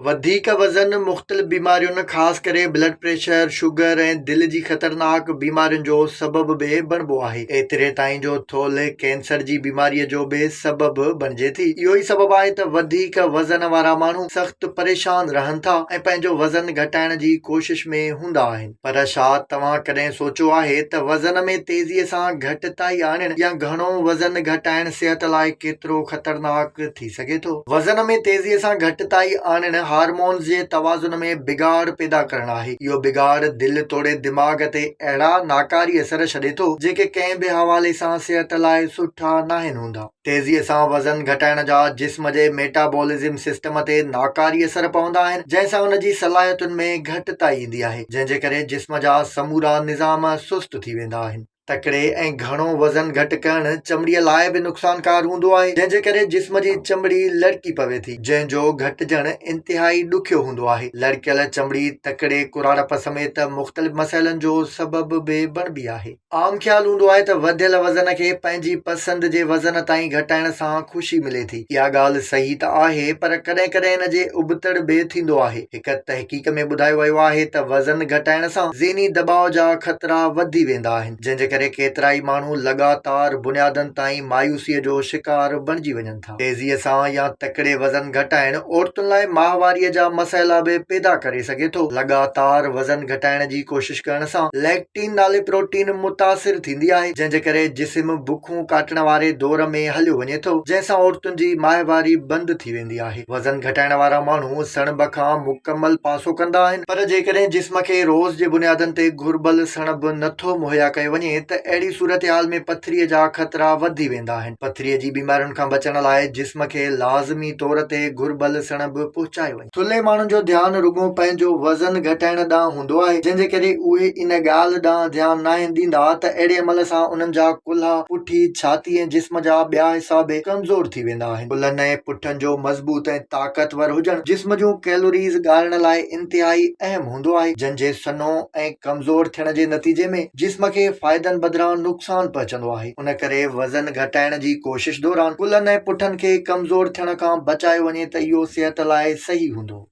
وڌيڪ وزن مختلف بيمارين خاص ڪري بلڊ پريشر، شگر ۽ دل جي خطرناڪ بيمارين جو سبب به بڻبو آهي. ايتري تائين جو ٿولهه ڪينسر جي بيماري جو به سبب بڻجي ٿي. اهو ئي سبب آهي ته وڌيڪ وزن وارا ماڻهو سخت پريشان رهن ٿا ۽ پنهنجو وزن گهٽائڻ جي ڪوشش ۾ هوندا آهن. پر ڇا توهان ڪڏهن سوچيو آهي ته وزن ۾ تيزيء سان گهٽتائي آڻڻ يا گهڻو وزن گهٽائڻ صحت لاء ڪيترو خطرناڪ ٿي سگهي ٿو؟ وزن ۾ تيزيء سان گهٽتائي آڻڻ هارمونز جي توازن ۾ بگاڙ پيدا ڪرڻ آهي. اهو بگاڙ دل توڙي دماغ تي اهڙا ناڪاري اثر ڇڏي ٿو، جيڪي ڪنهن به حوالي سان صحت لاء سٺا ناهن هوندا. تيزيء سان وزن گهٽائڻ جا جسم جي ميٽابولزم سسٽم تي ناڪاري اثر پوندا آهن، جنهن سان ان جي صلاحيتن ۾ گهٽتائي ايندي آهي، جنهن جي ڪري جسم جا سمورا نظام سست ٿي ويندا آهن. تڪڙي ۽ گهڻو وزن گهٽ ڪرڻ چمڙيء لاء به نقصانڪار هوندو آهي، جنهن جي ڪري جسم جي چمڙي لڙڪي پوي ٿي، جنهن جو گهٽجڻ انتهائي ڏکيو هوندو آهي. لڙڪيل چمڙي تڪڙي ڪراڙپ سميت مختلف مسئلن جو سبب به بڻبي آهي. عام خيال هوندو آهي ته وڌيل وزن کي پنهنجي پسند جي وزن تائين گهٽائڻ سان خوشي ملي ٿي. اها ڳالهه صحيح ته آهي پر ڪڏهن ڪڏهن ان جي ابتڙ به ٿيندو آهي. هڪ تحقيق ۾ ٻڌايو ويو آهي ته وزن گهٽائڻ سان ذهني دٻاء جا خطرا وڌي ويندا آهن جنهن جي ڪري ڪيترائي ماڻهو لڳاتار بنيادن تائين مايوسي جو شڪار بڻجي وڃن ٿا. تيزيء سان يا تڪڙي وزن گهٽائڻ عورتن لاء ماهواريء جا مسئلا به پيدا ڪري سگهي ٿو. لڳاتار وزن گهٽائڻ جي ڪوشش ڪرڻ سان ليڪٽين نالي پروٽين متاثر ٿيندي آهي، جنهن جي ڪري جسم بکون ڪاٽڻ واري دور ۾ هليو وڃي ٿو، جنهن سان عورتن جي ماهواري بند ٿي ويندي آهي. وزن گهٽائڻ وارا ماڻهو سڻڀ کان مڪمل پاسو ڪندا آهن، پر جيڪڏهن جسم کي روز جي بنيادن تي گهربل سڻڀ نٿو مهيا ڪيو وڃي ته اهڙي صورتحال ۾ پٿريء جا خطرا وڌي ويندا آهن. پٿريء جي بيمارين کان بچڻ لاء جسم کي لازمي طور تي گهربل سڻڀ پهچايو وڃي. ٿلهي ماڻهن جو ڌيان رڳو پنهنجو وزن گهٽائڻ ڏانهن هوندو آهي، جنهن جي ڪري اهي ان ڳالهه ڏانهن ڌيان ناهن ڏيندا ته اهڙي عمل سان انهن جا ڪلها، پٺي، ڇاتي ۽ جسم جا ٻيا حصا به ڪمزور ٿي ويندا آهن. ڪلهن ۽ پٺن جو مضبوط ۽ طاقتور هجڻ جسم جون ڪيلوريز ڳارڻ لاء انتهائي اهم هوندو آهي، جن جي سنهو ۽ ڪمزور ٿيڻ جي نتيجي ۾ جسم کي فائدن بدران نقصان پهچندو آهي، ان ڪري وزن گهٽائڻ جي ڪوشش دوران ڪلهن ۽ پٺن کي ڪمزور ٿيڻ کان بچايو وڃي ته اهو صحت لاء صحيح هوندو.